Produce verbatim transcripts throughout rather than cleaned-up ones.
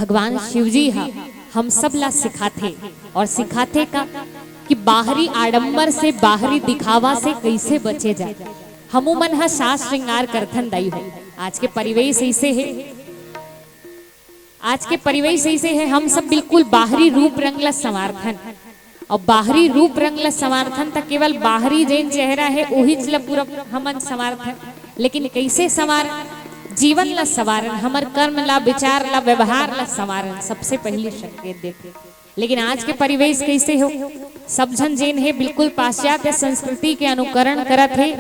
भगवान शिव जी ह हम सब ला सिखाथे, और सिखाथे का कि बाहरी आडंबर से, बाहरी दिखावा से कैसे बचे जाए। हमू मन ह साज श्रृंगार करथन दाई हो। आज के परिवेश ऐसे है, आज के परिवेश ऐसे है, हम सब बिल्कुल बाहरी रूप रंग ला संवारथन। और बाहरी रूप रंग ला संवारथन त केवल बाहरी जेन चेहरा है, ओहीच ला पूरा हमन संवारथन। लेकिन कैसे संवार, जीवन ला संवारन, हमर कर्म ला, विचार ला, व्यवहार ला संवारन, सबसे पहली संकेत देथे। लेकिन आज के परिवेश कैसे हो, सब झन जेन है बिल्कुल पाश्चात्य संस्कृति के अनुकरण करत है,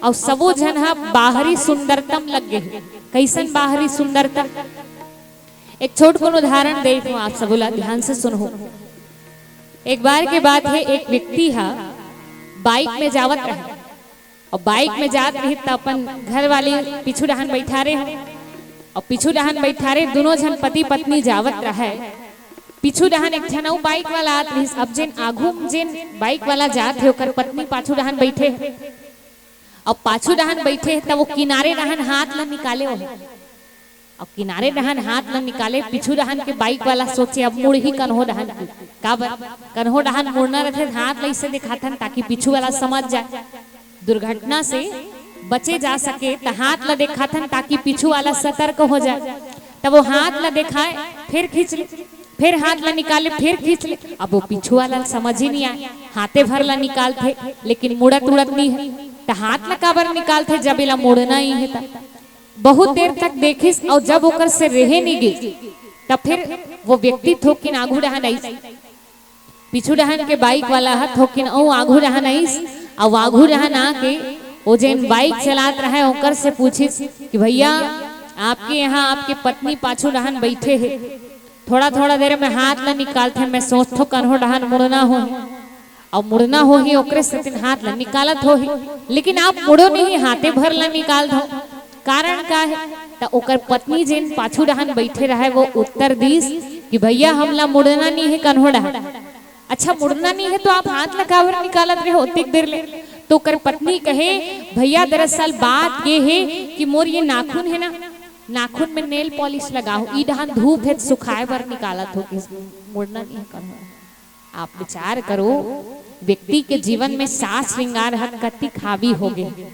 और सबो झन ह बाहरी सुंदरतम लग गए है। कैसन बाहरी सुंदरता? एक छोट कुन उदाहरण देत हूँ, आप सबो ला ध्यान से सुनहु। एक बार के बात है, एक व्यक्ति हा बाइक में जावत रहे, और बाइक में जात रही त अपन घर वाली पीछू डहान बैठा रहे हो, और पीछू डहान बैठा रहे, दोनों झन पति पत्नी जावत रहे। पीछू डहान एक झन अउ बाइक वाला आत रहिस। अब जेन आघू म जेन बाइक वाला जात हे, ओकर पत्नी पाछू डहान बैठे हे, और पाछू डहान बैठे हे, त वो किनारे डहान हाथ ला निकाले हो। अब किनारे डहान हाथ ला निकाले, पीछू डहान के बाइक वाला सोचे, अब मुड़ही कन्हो डहान की। काबर? कन्हो डहान मुड़ना रहिथे, हाथ ला ऐसे दिखाथन ताकि पीछू वाला समझ जाए, दुर्घटना से बचे जा सके, त हाथ ला दिखाथन ताकि पीछू वाला सतर्क हो जाए। तब वो हाथ ला दिखाए, फिर खींच ले, फिर हाथ ला निकाले, फिर खींच ले। अब वो पीछू वाला समझ ही नहीं आए, हाथे भर ला निकालथे, लेकिन मुड़त उड़त नहीं है। त हाथ ला काबर निकालथे जब एला मुड़ना ही है? त बहुत देर तक देखिस, और जब ओकर से रहे नहीं गे, त फिर वो व्यक्ति थोकिन आघू डहान आइस, पीछू डहान के बाइक वाला ह थोकिन अउ आघू डहान आइस, अउ आघू डहान आके वो जेन बाइक चलात रहे, ओकर से पूछिस कि भैया, आपके यहाँ आपके पत्नी पाछू डहान बैठे हे, थोड़ा थोड़ा देर में हाथ ला निकालथे, मैं सोचथो कन्हो डहान मुड़ना हो, अउ मुड़ना होही, ओकरे सेतिन हाथ ला निकालत होही, लेकिन आप मुड़ो नहीं, हाथे भर ला निकाल दो। कारण का है? त ओकर पत्नी जेन पाछू डहान बैठे रहे, वो उत्तर दीस कि भैया, हमला मुड़ना नहीं है कन्हो डहान। अच्छा, मुड़ना नहीं है तो आप हाथ ला काबर निकालत रहे हो ओतेक देर ले? तो ओकर पत्नी कहे, भैया, दरअसल बात ये है कि मोर ये नाखून है ना, नाखून में नेल पॉलिश लगा हो, ई डहान धूप है, सुखाए बर निकालत हो, कि मुड़ना नहीं है कन्हो। आप विचार करो, व्यक्ति के जीवन में साज श्रृंगार ह कतिक हावी हो गए,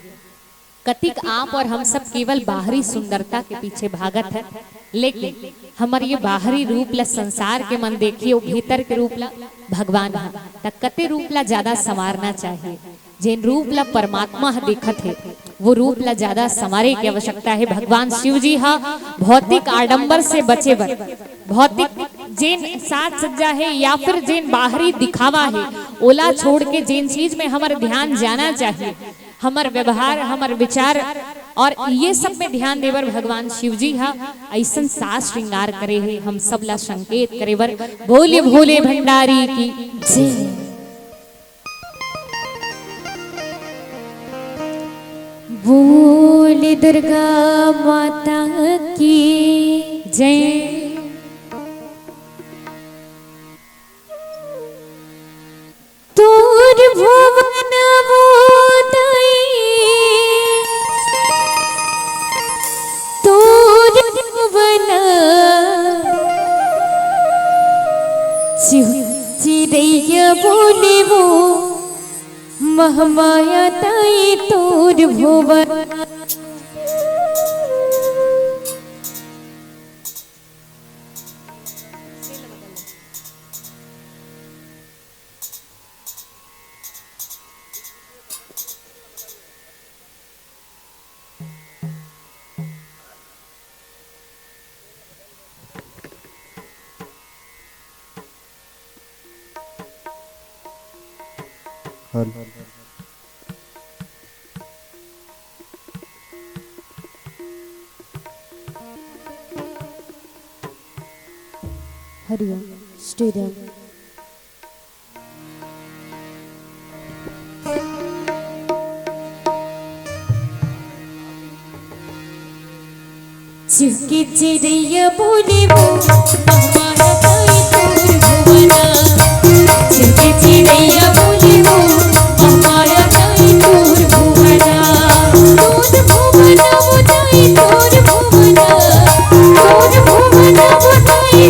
कतिक आप और हम सब केवल बाहरी सुंदरता के पीछे भागत है, लेकिन हमर ये बाहरी रूप ला संसार के मन देखिए, वो भीतर के रूप ला भगवान ह, त कते रूप ला ज्यादा संवारना चाहिए। जेन रूप ला परमात्मा ह देखत हे, वो रूप ला ज्यादा संवारे के आवश्यकता है। भगवान शिव जी ह भौतिक आडंबर से बचे बर, भौतिक जेन साज सज्जा है या फिर जेन बाहरी दिखावा है, ओला छोड़ के जेन चीज में हमर ध्यान जाना चाहिए, हमर व्यवहार, हमर विचार, और ये सब में ध्यान देबर भगवान शिव जी ह ऐसन साज श्रृंगार करे हे, हम सब ला संकेत करे बर। बोलिए भोले भंडारी की जय। बोल दुर्गा माता की जय। तोर भुवन वो दई, तोर भुवन चिरैया बोले वो, महमाया ताई तोर भुवन। हेलो। हरिओम। स्टेडियम। चुके चिड़ैया बोले वो, हमारा ताई तोर भुवना। चुके चिड़ैया बोले वो, हमारा ताई तोर भुवना। तोर भुवना वो ताई तोर भुवना। तोर भुवना वो ताई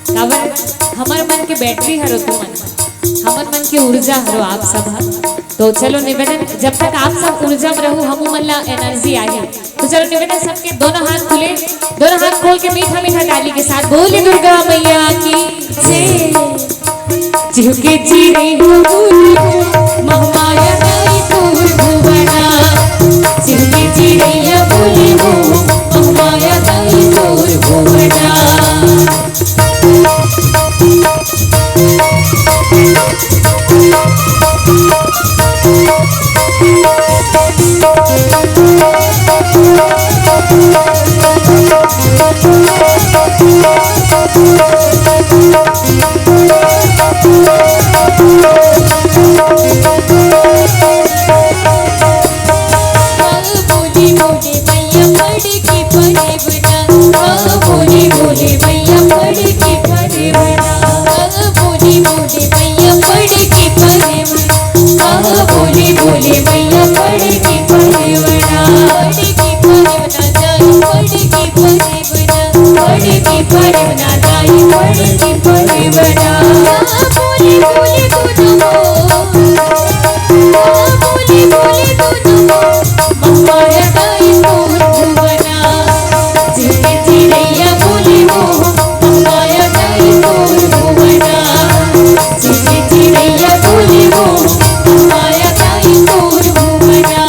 काबर हमर मन के बैटरी हरो तुमन, हमर मन के ऊर्जा हरो आप सब ह। तो चलो निवेदन, जब तक आप सब ऊर्जा में रहू, हमू मन ला एनर्जी आही। तो चलो निवेदन, सबके दोनों हाथ खुले, दोनों हाथ खोल के मीठा मीठा ताली के साथ बोले दुर्गा मैया की जय। चिहुके चिरैया बोली हो, महमाया दाई तोर भुवना। चिहुके चिरैया बोली हो, महमाया दाई तोर भुवना। बोली बोली मैया पड़ के परेवना, बोली बोली मैया पड़ के परेवना, बोली बोली मैया पड़ के परेवना, बोली बोली मैया पड़ के परेवना, पड़ के परेवना जाई, पड़ के परेवना, पड़ के परेवना जाई, पड़ के परेवना। बोली बोली गुरु हो, बोली बोली गुरु हो, महमाया दाई तोर भुवना। चिहुके चिरैया बोली हो, महमाया दाई तोर भुवना। चिहुके चिरैया बोली हो, महमाया दाई तोर भुवना।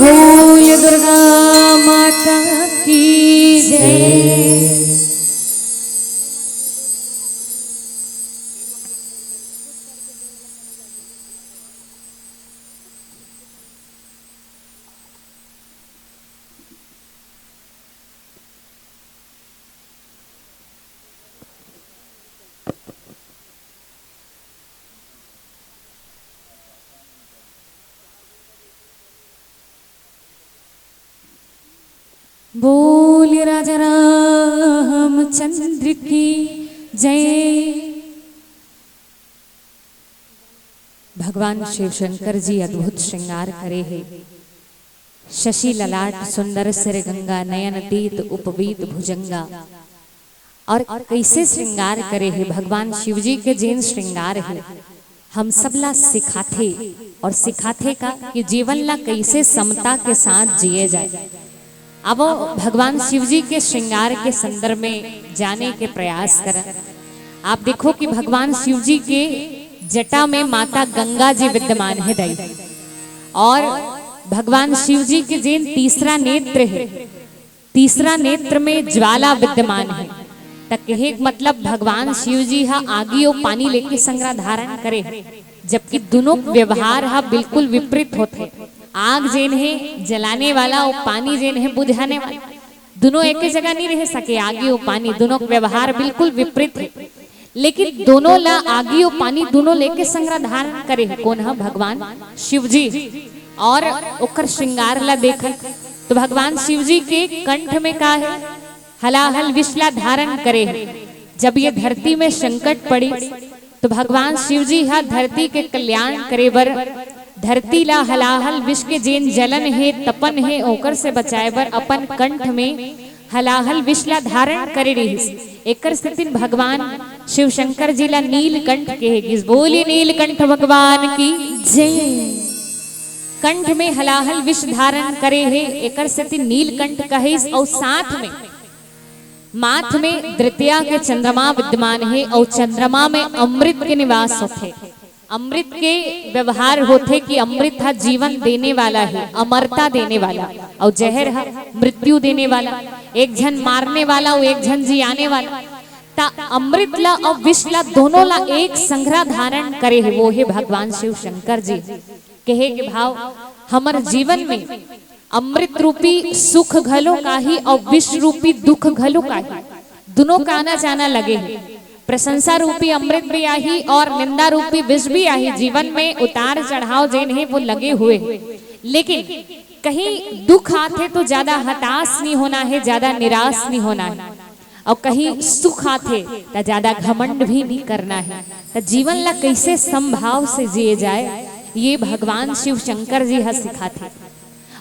बोल दुर्गा माता की जय। बोल राजा रामचंद्र की जय। भगवान शिव शंकर जी अद्भुत श्रृंगार करे हे। शशि ललाट सुंदर सिर गंगा, नयन तीत उपवीत भुजंगा। और कैसे श्रृंगार करे हे भगवान शिव जी के, जेन श्रृंगार हे हम सब ला सिखाथे और सिखाथे का कि जीवन ला कैसे समता के साथ जिए जाए। अब भगवान शिव जी के श्रृंगार के संदर्भ में जाने के प्रयास करन। आप देखो कि भगवान शिव जी के जटा में माता गंगा जी विद्यमान हे दाई, और भगवान शिव जी के जेन तीसरा नेत्र हे, तीसरा नेत्र में ज्वाला विद्यमान हे। त कहे के मतलब भगवान शिव जी ह आगी अउ पानी लेके संग्रह धारण करे हे, जबकि दुनों व्यवहार ह बिल्कुल विपरीत होथे। आग जेन हे जलाने वाला अउ पानी जेन हे बुझाने वाला, दुनों एके जगह नहीं रह सके। आगी अउ पानी दुनों के व्यवहार बिल्कुल विपरीत हे, लेकिन दोनों ला आगी अउ पानी दुनों लेके संग्रह धारण करे हे। कोन ह? भगवान शिव जी। और ओकर श्रृंगार ला देखन तो भगवान शिव जी के कंठ में का हे? हलाहल विष ला धारण करे हे। जब ये धरती में संकट पड़ी तो भगवान शिव जी ह धरती के कल्याण करे बर, धरती ला हलाहल विष के जेन जलन हे, तपन हे, ओकर से बचाए बर अपन कंठ में हलाहल विष ला धारण करे रिहिस। एकर सेतिन भगवान शिव शंकर जी ला नीलकंठ कहे गिस। बोलिए नीलकंठ भगवान की जय। कंठ में हलाहल विष धारण करे हे, एकर सेतिन नीलकंठ कहिस। अउ साथ में माथ में द्वितीया के चंद्रमा विद्यमान हे, अउ चंद्रमा में अमृत के निवास होथे। अमृत के व्यवहार होथे कि अमृत ह जीवन देने वाला हे, अमरता देने वाला, अउ जहर ह मृत्यु देने वाला, एक झन मारने वाला अउ एक झन जियाने वाला। त अमृत ला अउ विष ला दोनों ला एक संग्रह धारण करे हे, वो हे भगवान शिव शंकर जी। कहे के भाव, हमर जीवन में अमृत रूपी सुख घलो काही अउ विष रूपी दुख घलो काही। दुनों का आना जाना लगे हे। प्रशंसा रूपी अमृत भी आही और निंदा रूपी विष भी आही। जीवन में उतार चढ़ाव जेन हे वो लगे हुए हे, लेकिन कहीं दुख आथे तो ज्यादा हताश नहीं होना हे, ज्यादा निराश नहीं होना हे, और कहीं सुख आथे त ज्यादा घमंड भी नहीं करना हे। त जीवन ला कैसे समभाव से जिए जाए, ये भगवान शिव शंकर जी ह सिखाथे।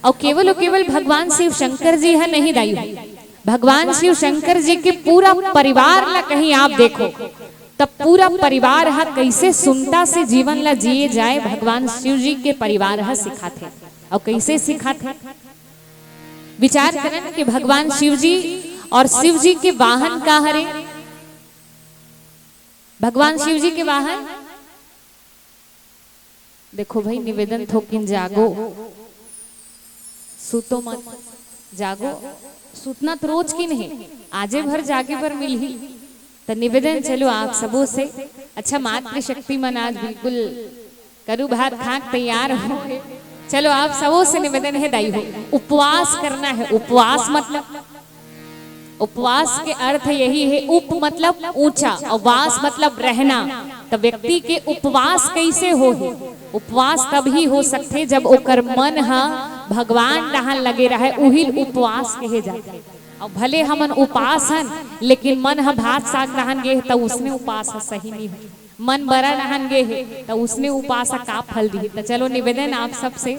और केवल और केवल भगवान शिव शंकर जी ह नहीं दाई, भगवान शिव शंकर जी के पूरा परिवार ला कहीं आप देखो, तब पूरा परिवार ह कैसे सुंदरता से जीवन ला जिए जाए, भगवान शिव जी के परिवार ह सिखाथे। और कैसे सिखाथे? विचार करन कि भगवान शिव जी और शिव जी के वाहन का हरे? भगवान शिव जी के वाहन, देखो भाई, निवेदन थोकिन जागो, सुतो मत, जागो। सुतना तो रोज किन हे, आजे भर जागे बर मिलही। त निवेदन, चलो आप सबो से, अच्छा, मातृशक्ति मन आज बिल्कुल करू भात खाक तैयार हो। चलो आप सबो से निवेदन हे दाई हो, उपवास करना हे। उपवास मतलब, उपवास के अर्थ यही हे, उप मतलब ऊंचा और वास मतलब रहना। त व्यक्ति के उपवास कैसे होही? उपवास तभी हो सकथे जब ओकर मन ह भगवान डहान लगे रहे, उही ल उपवास कहे जाथे। और भले हमन उपास हन, लेकिन मन ह भात साग डहान गे हे, त उसने उपास ह सही नहीं हो। मन बरा डहान गे हे, त उसने उपास ह का फल दिही? त चलो निवेदन आप सबसे,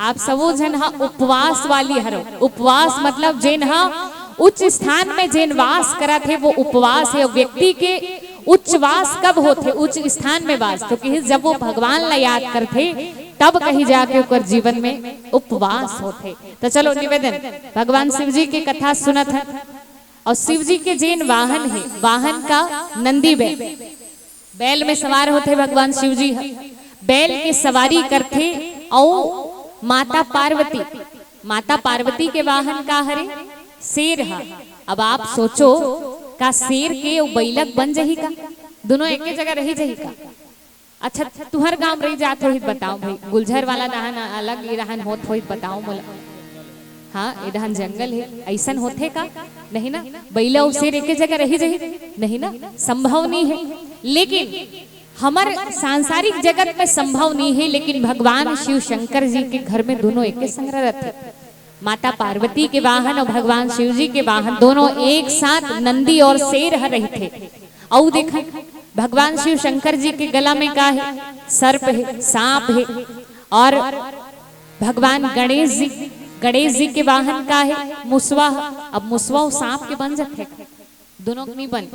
आप सबो झन ह उपवास वाली हरो। उपवास मतलब जेन ह उच्च स्थान में जेन वास करत हे, वो उपवास हे। व्यक्ति के उच्च वास कब होथे? उच्च स्थान में वास। तो कहिस, जब वो भगवान ला याद करथे, तब कहीं जाके ओकर जीवन में उपवास होथे। तो चलो निवेदन, भगवान शिव जी के कथा सुनत हन, और शिव जी के जेन वाहन हे, वाहन का नंदी बैल, बैल में सवार होथे भगवान शिव जी ह। बैल के सवारी करथे, अउ माता पार्वती, माता पार्वती के वाहन का हरे? शेर ह। अब आप सोचो, का शेर के अउ बइला के बन जही का? दुनों एके जगह रही जही का? अच्छा, तुहर गांव रही जात होही त बताओ भाई, गुलझर वाला डहान अलग, ये डहान होत होही त बताओ मोला। हाँ, ये डहान जंगल हे, अइसन होथे का? नहीं ना। बइला अउ शेर एके जगह रही जही? नहीं ना, संभव नहीं हे। लेकिन हमर सांसारिक जगत में संभव नहीं हे, लेकिन भगवान शिव शंकर जी के घर में दुनों एके संग रहिथे। माता पार्वती के वाहन और भगवान शिव जी के वाहन दोनों एक साथ नंदी और शेर ह रहिथे। अउ देखन, भगवान शिव शंकर जी के गला में का हे? सर्प हे, सांप हे। और भगवान गणेश जी, गणेश जी के वाहन का हे? मुसवा ह। अब मुसवा अउ सांप के बन जाथे? दुनों के नहीं बन।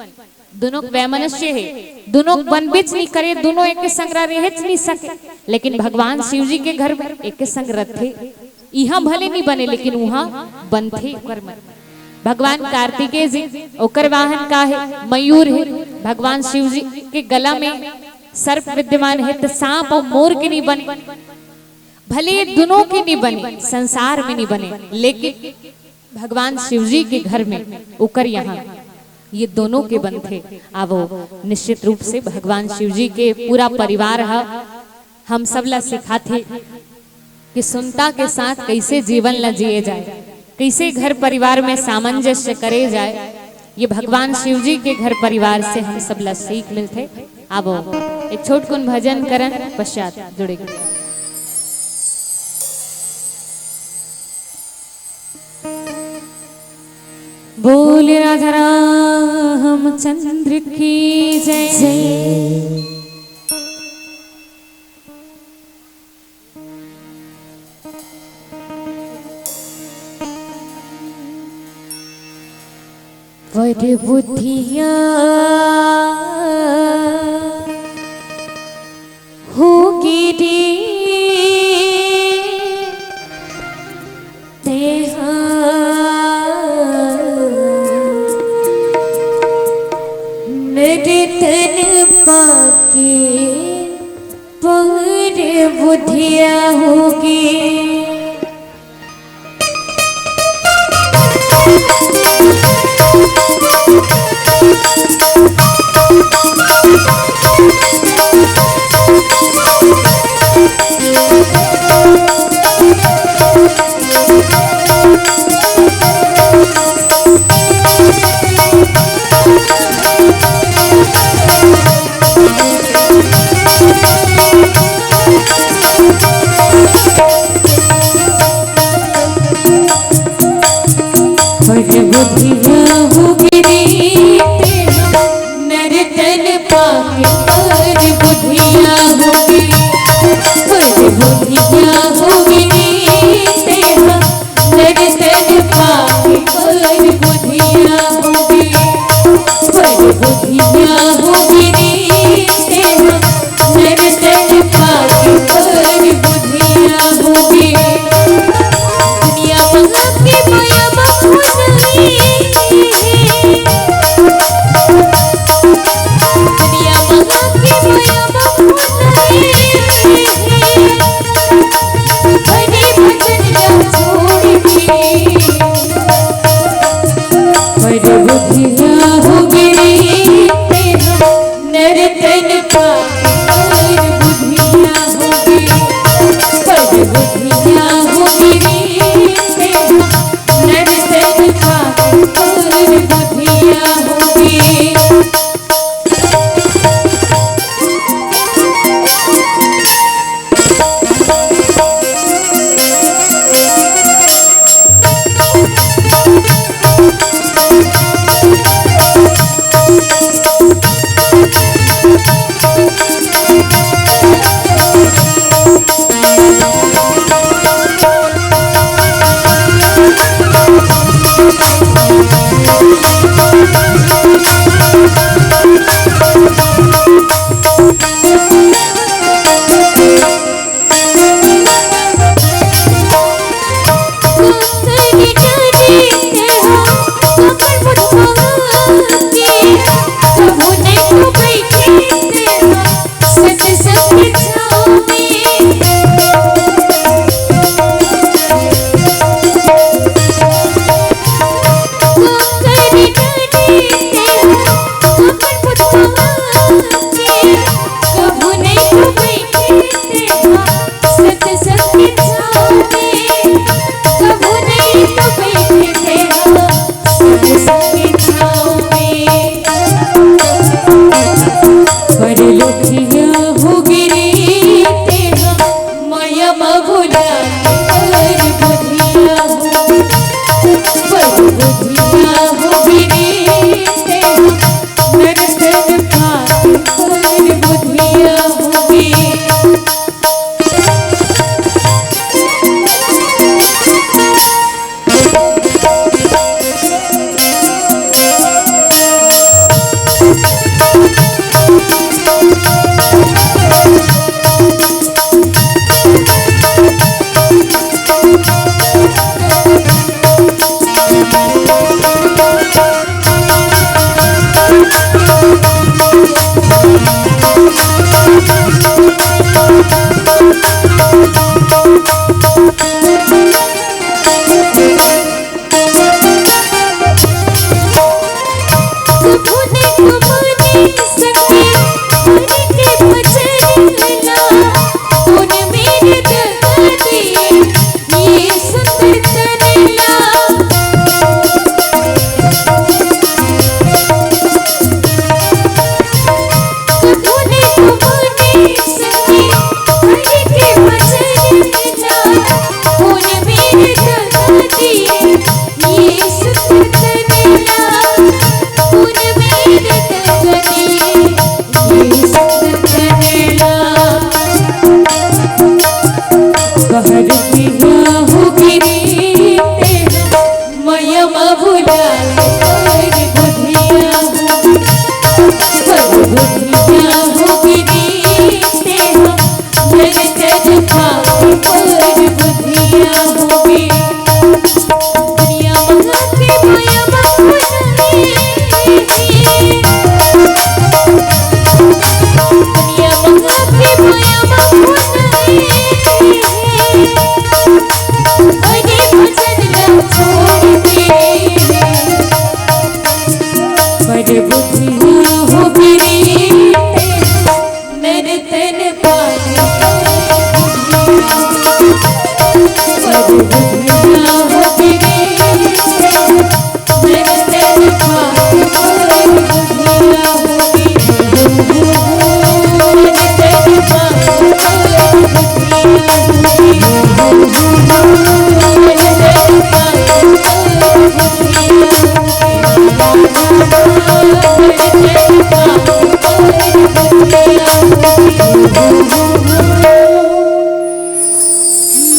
दुनों के वैमनस्य हे, दुनों के बनबेच नइ करे, दुनों एके संग रह, रहेच नइ सके, लेकिन भगवान शिव जी के घर में एके संग रथे। इहाँ भले नइ बने, लेकिन उहाँ बनथे ओकर मन। भगवान कार्तिकेय जी, ओकर वाहन का हे? मयूर हे। भगवान शिव जी के गला में सर्प विद्यमान हे, त सांप अउ मोर के नइ बने। भले ये दुनों के नइ बने, संसार में नइ बने, लेकिन भगवान शिव जी के घर में, ओकर यहाँ ये दोनों के बनथे। आवो, निश्चित रूप से भगवान शिव जी के पूरा परिवार ह हम सब ला सिखाथे कि सुंता के साथ कइसे जीवन ला जिए जाए, कइसे घर परिवार में सामंजस्य करे जाए। ये भगवान शिव जी के घर परिवार से हम सब ला सीख मिलथे। आवो, एक छोटकुन भजन करन, पश्चात जुड़े। बोल राजा रामचंद्र की जय। जय। पर बुधिया होगे रे तेहा, नर तन पाके पर बुधिया होगे। पर बुधिया होगे रे तेहा, नर तन पाके पर बुधिया होगे। पर बुधिया होगे रे तेहा, नर तन पाके पर बुधिया होगे। पर बुधिया होगे रे तेहा, नर तन पाके पर बुधिया होगे। दुनिया महा के माया बा फुसरी। दुनिया महा के माया बा फुसरी। बने भजन ला छोड़ के। पर बुधिया होगे रे तेहा, नर तन पाके पर बुधिया होगे। पर बुधिया होगे रे तेहा, नर तन पाके पर बुधिया होगे।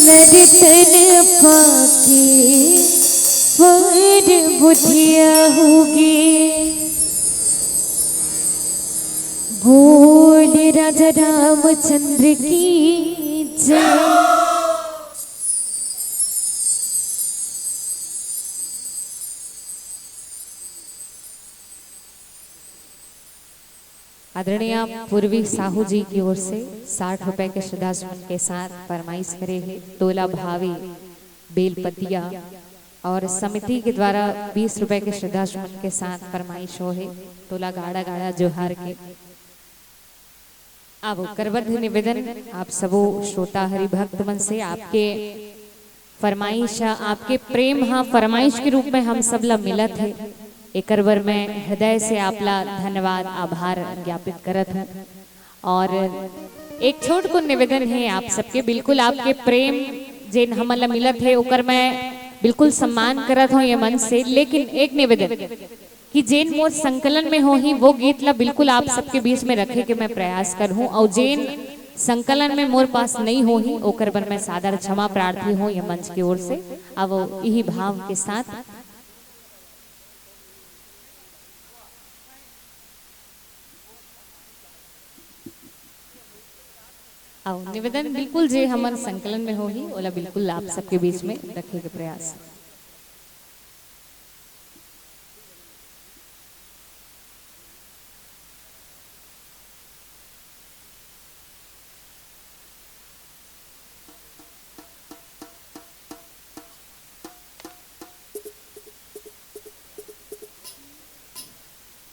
नर तन पाके वर बुधिया होगे। बोल राजा रामचंद्र की जय। आदरणीय पूर्वी साहू जी की ओर से साठ रुपए के श्रद्धा सुमन के साथ फरमाइश करे हे टोला भावी बेलपतिया और समिति के द्वारा बीस रुपए के श्रद्धा सुमन के साथ फरमाइश हो हे टोला गाड़ा गाड़ा जोहार के। अब करबद्ध निवेदन आप सबो श्रोता हरि भक्त मन से, आपके फरमाइश, आपके प्रेम ह फरमाइश के रूप में हम सब ला मिलत हे, एकर बर मैं हृदय से आप ला धन्यवाद, आभार ज्ञापित करत हूँ। और एक छोट को निवेदन है आप सबके, बिल्कुल आपके प्रेम जेन हमन ला मिलत है, ओकर मैं बिल्कुल सम्मान करत हूँ ये मंच से, लेकिन एक निवेदन कि जेन मोर संकलन में होही, वो गीत ला बिल्कुल आप सबके बीच में रखे के मैं प्रयास करहूँ, और जेन संकलन में मोर पास नहीं होही, ओकर बर मैं सादर क्षमा प्रार्थी हूँ ये मंच की ओर से। अब यही भाव के साथ अउ निवेदन बिल्कुल जे हमर संकलन में होही, ओला बिल्कुल आप सबके बीच में रखे के प्रयास।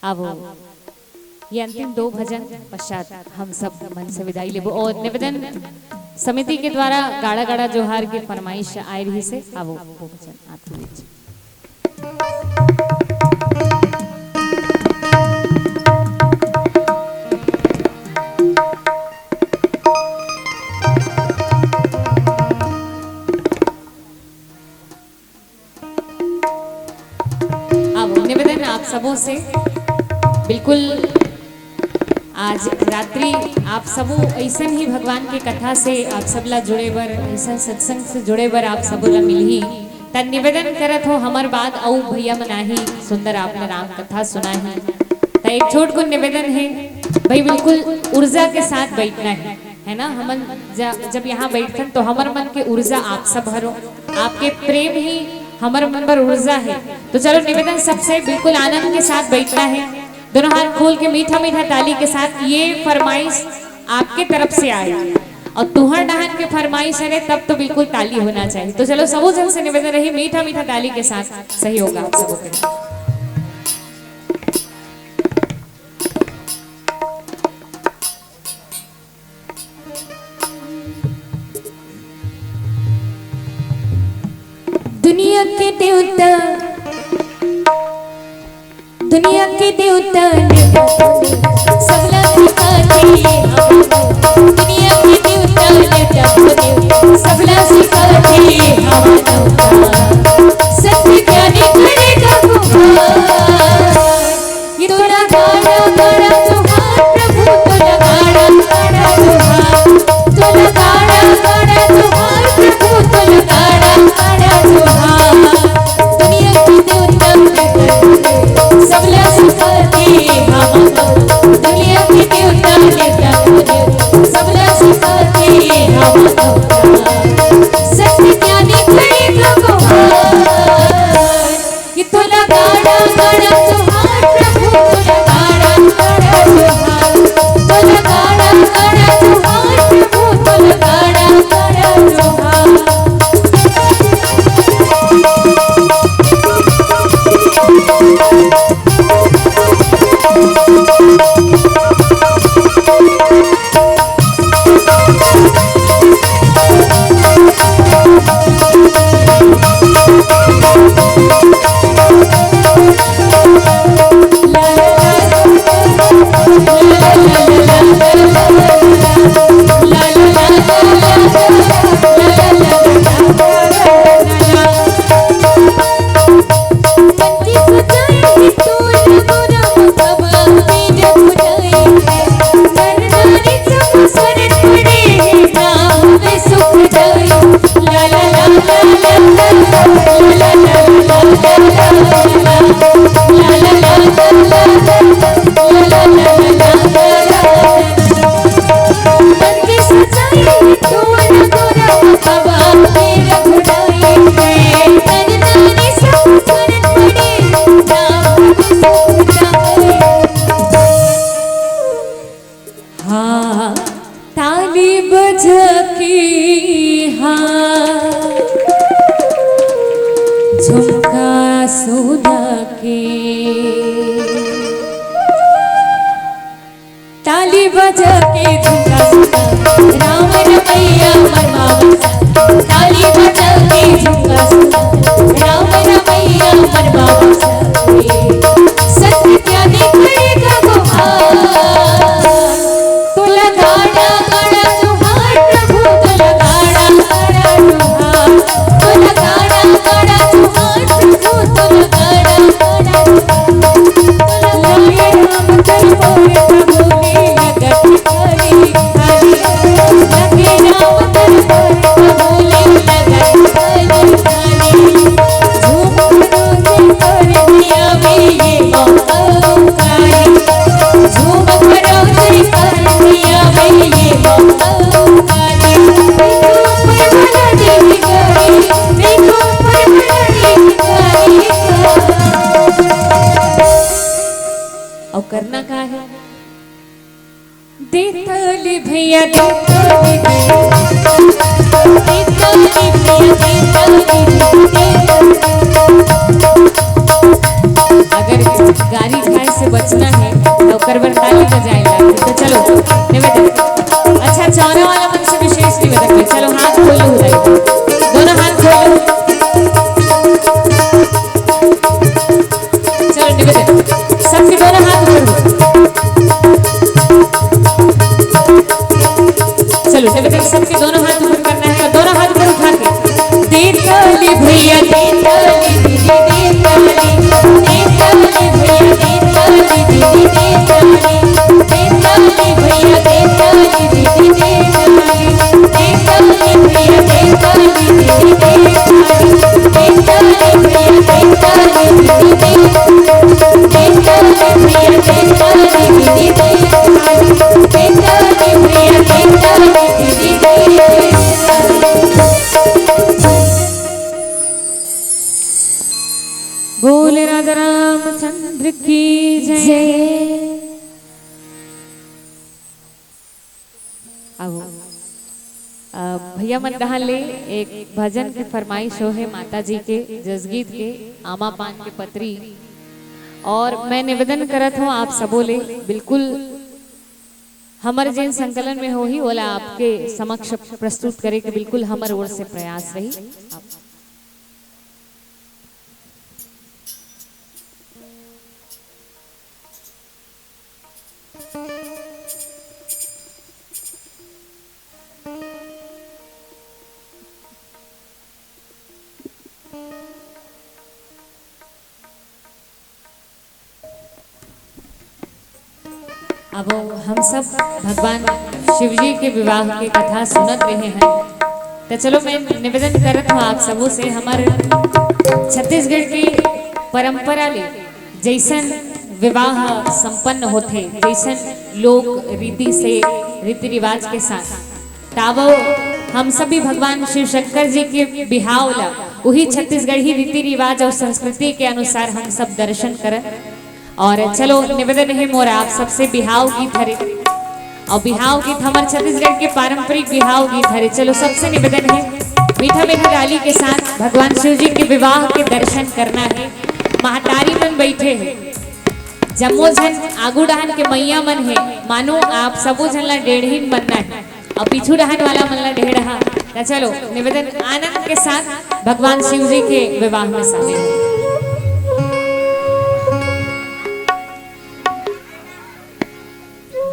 आवो, ये अंतिम दो भजन पश्चात हम सब मन से विदाई लेबो और निवेदन समिति के द्वारा गाड़ा गाड़ा जोहार के फरमाइश आए रही से, आवो, वो भजन आपके बीच। अब निवेदन आप सबों से, बिल्कुल आज रात्रि आप सबो ऐसन ही भगवान के कथा से आप सब ला जुड़े बर, ऐसन सत्संग से जुड़े बर आप सबो ला मिलही। त निवेदन करत हो हमर बाद अउ भैया मन आही, सुंदर आपने राम कथा सुनाही। त एक छोट को निवेदन है भाई, बिल्कुल ऊर्जा के साथ बैठना है, है ना? हमन ज-, जब यहाँ बैठथन तो हमर मन के ऊर्जा आप सब हरो, आपके प्रेम ही हमर मन बर ऊर्जा है। तो चलो निवेदन सबसे बिल्कुल आनंद के साथ बैठना है, दोनों हाथ खोल के मीठा मीठा ताली के साथ। ये फरमाइश आपके तरफ से आए और तुहर डहान के फरमाइश हरे, तब तो बिल्कुल ताली होना चाहिए। तो चलो, सबो जन से निवेदन रही, मीठा मीठा ताली के साथ सहयोग आप सबो के। दुनिया के देवता, दुनिया के देवता, देवता, सबला सिखाथे हमन। दुनिया के देवता, देवता, सबला सिखाथे हमन। सत्य ज्ञानी करेगा गुहार। ये तोला गाड़ा गाड़ा जोहार प्रभु, तोला गाड़ा गाड़ा जोहार, तोला गाड़ा गाड़ा जोहार प्रभु, तोला गाड़ा गाड़ा जोहार। दुनिया के देवता, सबला सिखाथे हमन। दुनिया के देवता, देवता, सबला सिखाथे हमन। सत्य ज्ञानी करेगा गुहार। ये तोला गाड़ा गाड़ा जोहार प्रभु, तोला गाड़ा गाड़ा जोहार, तोला गाड़ा गाड़ा जोहार प्रभु, तोला गाड़ा गाड़ा जोहार। हाँ, ताली बजा के, हाँ, झुमका सुना के। ताली बजा के झुमका सुना, राम रमैया मरमावत। ताली बजा के झुमका सुना, राम रमैया मरमावत। सत्य ज्ञानी करेगा गुहार। तोला गाड़ा गाड़ा जोहार प्रभु, तोला गाड़ा गाड़ा जोहार, तोला गाड़ा गाड़ा जोहार प्रभु, तोला गाड़ा गाड़ा जोहार। लगे राम कर मोर प्रभु ने लगत हरी हरी, लगे राम कर मोर प्रभु ने लगत हरी हरी। झूम झूम कर दिया वे ये मौका। अउ करना का हे? दे ताली भैया, दे ताली भैया, दे ताली भैया, दे ताली भैया, दे ताली। अगर गारी खाए से बचना हे, त ओकर बर ताली बजाए ला। त चलो, निवेदन। अच्छा, चावना वाला मन से विशेष निवेदन हे। चलो, हाथ खोलो उधर। दोनों हाथ खोलो। चलो, निवेदन। सबके दोनों हाथ ऊपर हो। चलो, निवेदन, सबके दोनों हाथ ऊपर करना हे अउ दोनों हाथ ऊपर उठा के। दे ताली भैया, दे ताली दीदी, दे ताली, दे ताली भैया, दे ताली दीदी, दे ताली, दे ताली भैया, दे ताली दीदी, दे ताली। बोल राजा रामचंद्र की जय। जय। अ, भैया मन डहान ले एक भजन के फरमाइश हो हे माता जी के, जसगीत के, आमा पान के पतरी। और मैं निवेदन करत हूँ आप सबो ले, बिल्कुल हमर जेन संकलन में होही, ओला आपके समक्ष प्रस्तुत करे के बिल्कुल हमर ओर से प्रयास रही। आप अब हम सब भगवान शिव जी के विवाह के कथा सुनत रहे हैं, तो चलो मैं निवेदन करत हूँ आप सबों से, हमर छत्तीसगढ़ की परंपरा ले जैसन विवाह संपन्न होथे, जैसन लोक रीति से, रीति रिवाज के साथ, तावो हम सभी भगवान शिव शंकर जी के बिहाव ला उही छत्तीसगढ़ी रीति रिवाज और संस्कृति के अनुसार हम सब दर्शन करन। और चलो निवेदन है मोर आप सबसे, बिहाव गीत हरे और बिहाव गीत हमर छत्तीसगढ़ के पारंपरिक बिहाव गीत हरे। चलो सबसे निवेदन है मीठा मीठा डाली के साथ भगवान शिव जी के विवाह के दर्शन करना है। महतारी मन बैठे हैं, जम्मो झन आगू डहान के मैया मन हे, मानो आप सबो झन ला डेढ़हिन बनना हे, अउ पीछू डहान वाला मन ला डेढ़हा। त चलो निवेदन आनंद के साथ भगवान शिव जी के विवाह में शामिल हो।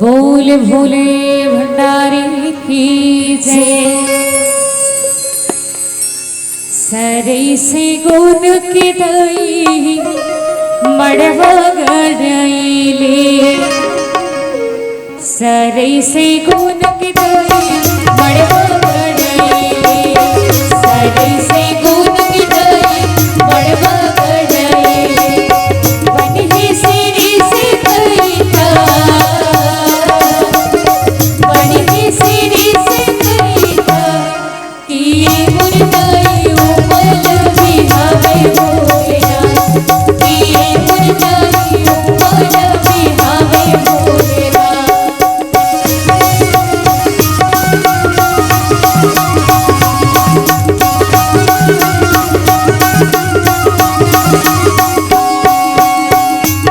बोल भोले भंडारी की जय। सरई से गुन के दई मड़वा गड़ैले। सरई से गुन के दई मड़वा गड़ैले। सरई से गुन के दई मड़वा गड़ैले। बन हे सिरी से कविता। बन हे सिरी से कविता। किए मुरदई उपल बिहावे भोलेनाथ। किए मुरदई उपल बिहावे भोलेनाथ।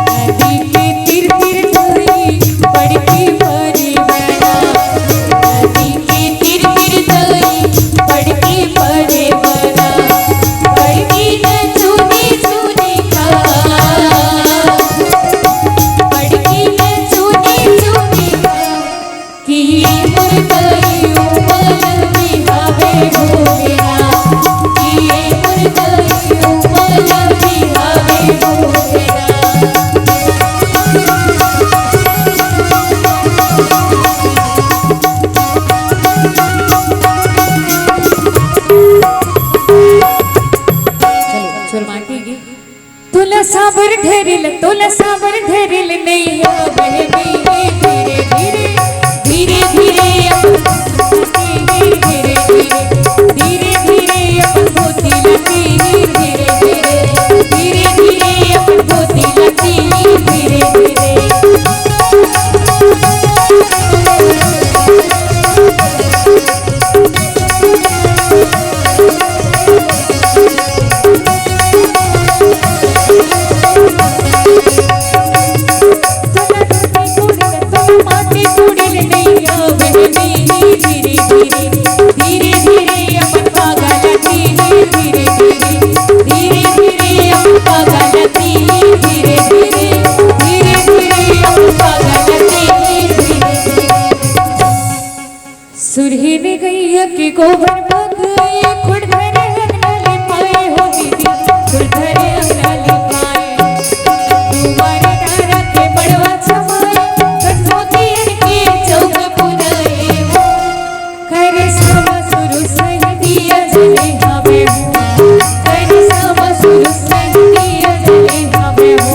नदी के तीर तीर गई बड़की परिवरा। नदी के तीर तीर गई बड़की परिवरा। बड़की न चुनी चुनी का। बड़की न चुनी चुनी का। कि मुरदई उपल बिहावे भोलेनाथ। कि मुरदई उपल बिहावे भोलेनाथ। चलो, सुरमाटी गीत। तोला साबर धरिल, तोला साबर धरिल नैया बहे धीरे धीरे, धीरे धीरे, धीरे धीरे अपन धीरे धीरे, धीरे धीरे अपन गोदी लगी धीरे धीरे, धीरे धीरे अपन गोदी लगी धीरे धीरे। सुरही में गैया के गोबर बग, खुड़ धरे अंगना ले पाए हो दीदी, खुड़ धरे अंगना ले पाए। तुम्हारे डारा के बड़वा छमाए, कठमोतियन के चौक पुराए हो। करे सावा सुरु सही दिया जले हमें हो, करे सावा सुरु सही दिया जले हमें हो।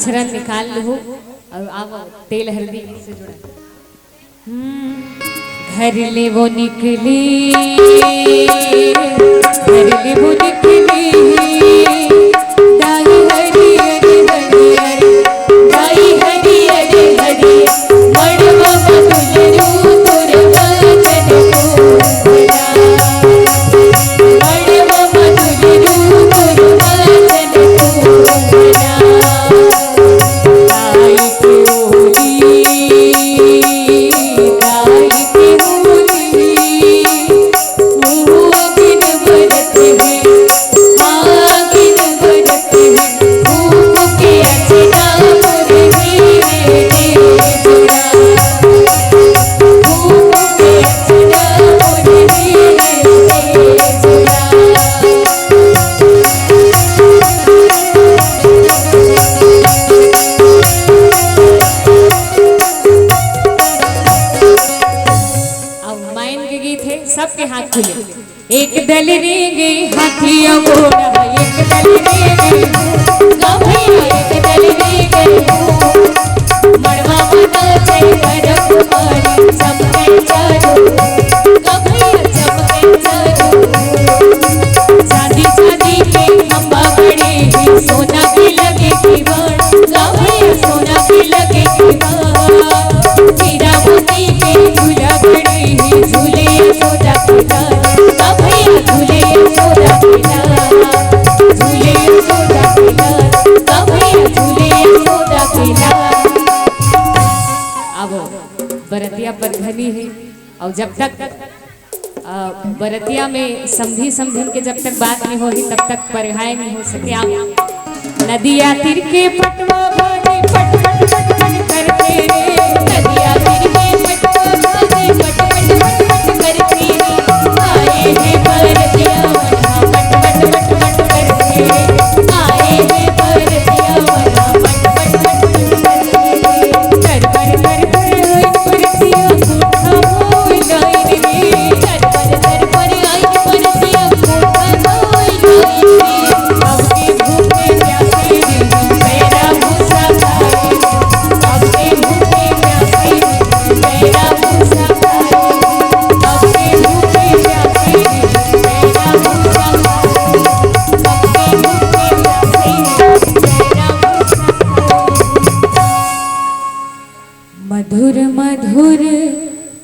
आचरण निकाल लूँ। और आओ, तेल हल्दी से जुड़ा। हम्म, घर ले वो निकली, घर ले वो निकली, दाई हरियर हरियर, दाई हरियर हरियर, मड़वा मधुर तोर बाजन तोर भला। अब मायन के गीत है, सबके हाथ खुले। एक दल रेंगे हाथिया घोड़ा, एक दल रेंगे, गा भैया, एक दल रेंगे, मड़वा बदल से बरफ मारे, चमके चारों, गा भैया, चमके चारों। चांदी चांदी के खंभा बड़े हैं, सोना के लगे दीवार, गा भैया, सोना के लगे दीवार। हीरा मोती के झूला बड़े हैं, झूले यशोदा के लाल, गा भैया, झूले यशोदा के लाल, झूले यशोदा के लाल, गा भैया, झूले यशोदा के लाल। अब बरतिया परघनी है, और जब तक अ, बरतिया में समधी समधिन के जब तक बात नहीं होही, तब तक परघाय नहीं हो सके। आप नदिया तीर के पटवा भारी पट पट पट पट करथे रे, नदिया तीर के पटवा भारी पट पट पट पट करथे रे। आए हे बरतिया वाला पट पट पट पट करथे रे, आए हे बरतिया वाला पट पट पट पट करथे रे। कर कर कर कर बरतिया को खाओ जाए रे। मधुर मधुर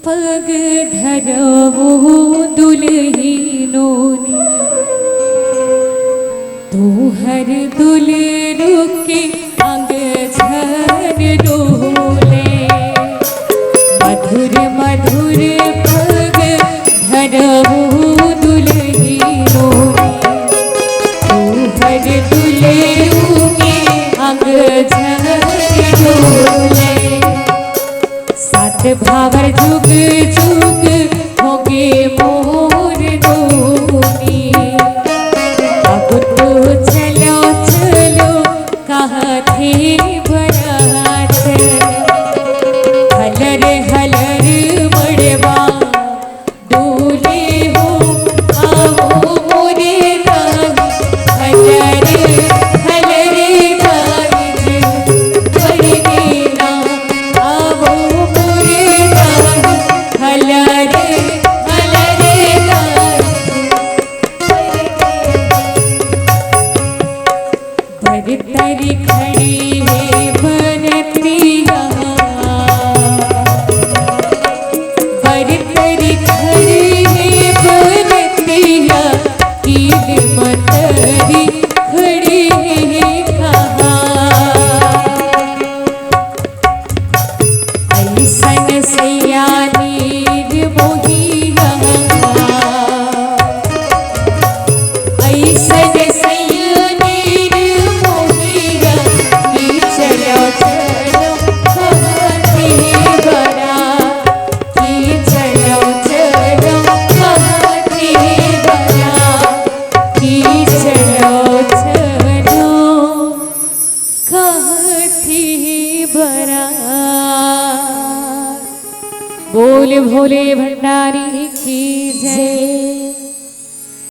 पग धरवो दुलहिनोनी, तुहर दुलरु के अंग झर डोले। मधुर मधुर पग धरवो दुलहिनोनी, तुहर दुलरु के अंग झर डोले। सात भावर जुग जुग होगे मोर नोनी। अब तो चलो चलो कहथे बरात। हलर हलर मड़वा डोले हो, आवो मोरे दाई, हलर हलर दाई जी, परगेना, आवो मोरे दाई, हलर हलर दाई जी, परगेना। बरतरी खड़ी हे बरतिया, बरतरी खड़ी हे बरतिया, कील मतरी खड़ी हे कहाँ। अइसन सैया नीर मोहिया, अइसन सैया नीर मोहिया, कि चलो चलो कहथे बरात, कि चलो चलो कहथे बरात, कि चलो चलो कहथे बरात। बोल भोले भंडारी की जय।